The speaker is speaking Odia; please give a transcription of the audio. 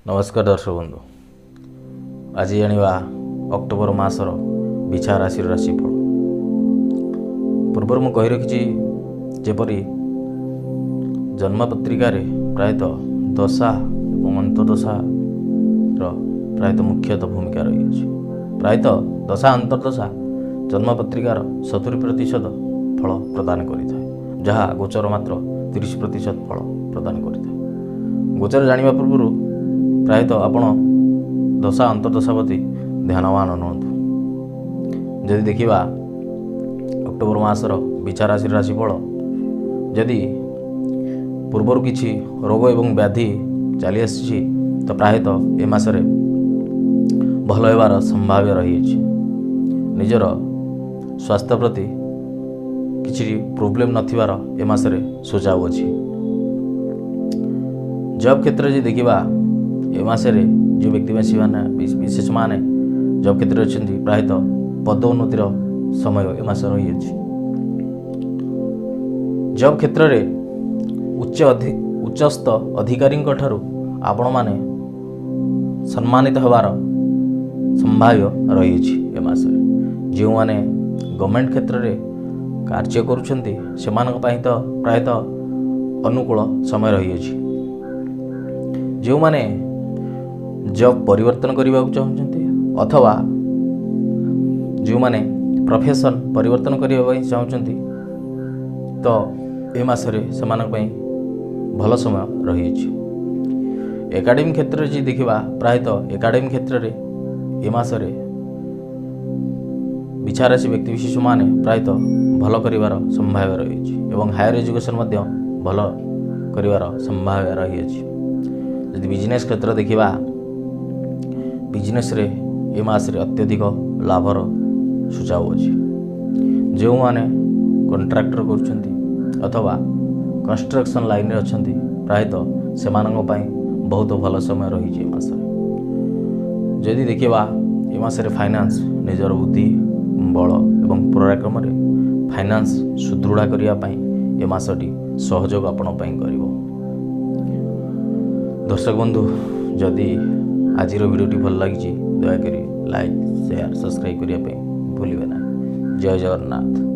ନମସ୍କାର ଦର୍ଶକ ବନ୍ଧୁ, ଆଜି ଜାଣିବା ଅକ୍ଟୋବର ମାସର ବିଛା ରାଶିର ରାଶିଫଳ। ପୂର୍ବରୁ ମୁଁ କହି ରଖିଛି, ଯେପରି ଜନ୍ମପତ୍ରିକାରେ ପ୍ରାୟତଃ ଦଶା ଏବଂ ଅନ୍ତର୍ଦଶାର ପ୍ରାୟତଃ ମୁଖ୍ୟତଃ ଭୂମିକା ରହିଅଛି। ପ୍ରାୟତଃ ଦଶା ଅନ୍ତର୍ଦଶା ଜନ୍ମପତ୍ରିକାର 70% ଫଳ ପ୍ରଦାନ କରିଥାଏ, ଯାହା ଗୋଚର ମାତ୍ର 30% ଫଳ ପ୍ରଦାନ କରିଥାଏ। ଗୋଚର ଜାଣିବା ପୂର୍ବରୁ ପ୍ରାୟତଃ ଆପଣ ଦଶା ଅନ୍ତର୍ଦଶା ପ୍ରତି ଧ୍ୟାନବାନ ନୁହନ୍ତୁ। ଯଦି ଦେଖିବା ଅକ୍ଟୋବର ମାସର ବିଛା ରାଶିର ରାଶିଫଳ, ଯଦି ପୂର୍ବରୁ କିଛି ରୋଗ ଏବଂ ବ୍ୟାଧି ଚାଲି ଆସିଛି ତ ପ୍ରାୟତଃ ଏ ମାସରେ ଭଲ ହେବାର ସମ୍ଭାବ୍ୟ ରହିଅଛି। ନିଜର ସ୍ୱାସ୍ଥ୍ୟ ପ୍ରତି କିଛି ପ୍ରୋବ୍ଲେମ୍ ନଥିବାର ଏ ମାସରେ ସୁଝାବ ଅଛି। ଜବ୍ କ୍ଷେତ୍ରରେ ଯଦି ଦେଖିବା, ଏ ମାସରେ ଯେଉଁ ବ୍ୟକ୍ତି ବିଶେଷମାନେ ଜବ୍ କ୍ଷେତ୍ରରେ ଅଛନ୍ତି, ପ୍ରାୟତଃ ପଦୋନ୍ନତିର ସମୟ ଏ ମାସ ରହିଅଛି। ଜବ୍ କ୍ଷେତ୍ରରେ ଉଚ୍ଚସ୍ଥ ଅଧିକାରୀଙ୍କ ଠାରୁ ଆପଣମାନେ ସମ୍ମାନିତ ହେବାର ସମ୍ଭାବ୍ୟ ରହିଅଛି ଏ ମାସରେ। ଯେଉଁମାନେ ଗଭର୍ଣ୍ଣମେଣ୍ଟ କ୍ଷେତ୍ରରେ କାର୍ଯ୍ୟ କରୁଛନ୍ତି, ସେମାନଙ୍କ ପାଇଁ ତ ପ୍ରାୟତଃ ଅନୁକୂଳ ସମୟ ରହିଅଛି। ଯେଉଁମାନେ ଜବ୍ ପରିବର୍ତ୍ତନ କରିବାକୁ ଚାହୁଁଛନ୍ତି ଅଥବା ଯେଉଁମାନେ ପ୍ରଫେସନ୍ ପରିବର୍ତ୍ତନ କରିବା ପାଇଁ ଚାହୁଁଛନ୍ତି, ତ ଏ ମାସରେ ସେମାନଙ୍କ ପାଇଁ ଭଲ ସମୟ ରହିଅଛି। ଏକାଡେମୀ କ୍ଷେତ୍ରରେ ଯଦି ଦେଖିବା, ପ୍ରାୟତଃ ଏକାଡେମୀ କ୍ଷେତ୍ରରେ ଏ ମାସରେ ବିଛାରାଶି ବ୍ୟକ୍ତିବିଶେଷମାନେ ପ୍ରାୟତଃ ଭଲ କରିବାର ସମ୍ଭାବ୍ୟ ରହିଅଛି ଏବଂ ହାୟର ଏଜୁକେସନ୍ ମଧ୍ୟ ଭଲ କରିବାର ସମ୍ଭାବ୍ୟ ରହିଅଛି। ଯଦି ବିଜନେସ୍ କ୍ଷେତ୍ର ଦେଖିବା, ବିଜନେସ୍ରେ ଏ ମାସରେ ଅତ୍ୟଧିକ ଲାଭର ସୁଝାବ ଅଛି। ଯେଉଁମାନେ କଣ୍ଟ୍ରାକ୍ଟର କରୁଛନ୍ତି ଅଥବା କନଷ୍ଟ୍ରକ୍ସନ୍ ଲାଇନ୍ରେ ଅଛନ୍ତି, ପ୍ରାୟତଃ ସେମାନଙ୍କ ପାଇଁ ବହୁତ ଭଲ ସମୟ ରହିଛି ଏ ମାସରେ। ଯଦି ଦେଖିବା ଏ ମାସରେ ଫାଇନାନ୍ସ, ନିଜର ବୁଦ୍ଧି ବଳ ଏବଂ ପରାକ୍ରମରେ ଫାଇନାନ୍ସ ସୁଦୃଢ଼ କରିବା ପାଇଁ ଏ ମାସଟି ସହଯୋଗ ଆପଣଙ୍କ ପାଇଁ କରିବ। ଦର୍ଶକ ବନ୍ଧୁ, ଯଦି ଆଜିର ଭିଡ଼ିଓଟି ଭଲ ଲାଗିଛି, ଦୟାକରି ଲାଇକ୍, ସେୟାର, ସବସ୍କ୍ରାଇବ୍ କରିବା ପାଇଁ ଭୁଲିବେ ନାହିଁ। ଜୟ ଜଗନ୍ନାଥ।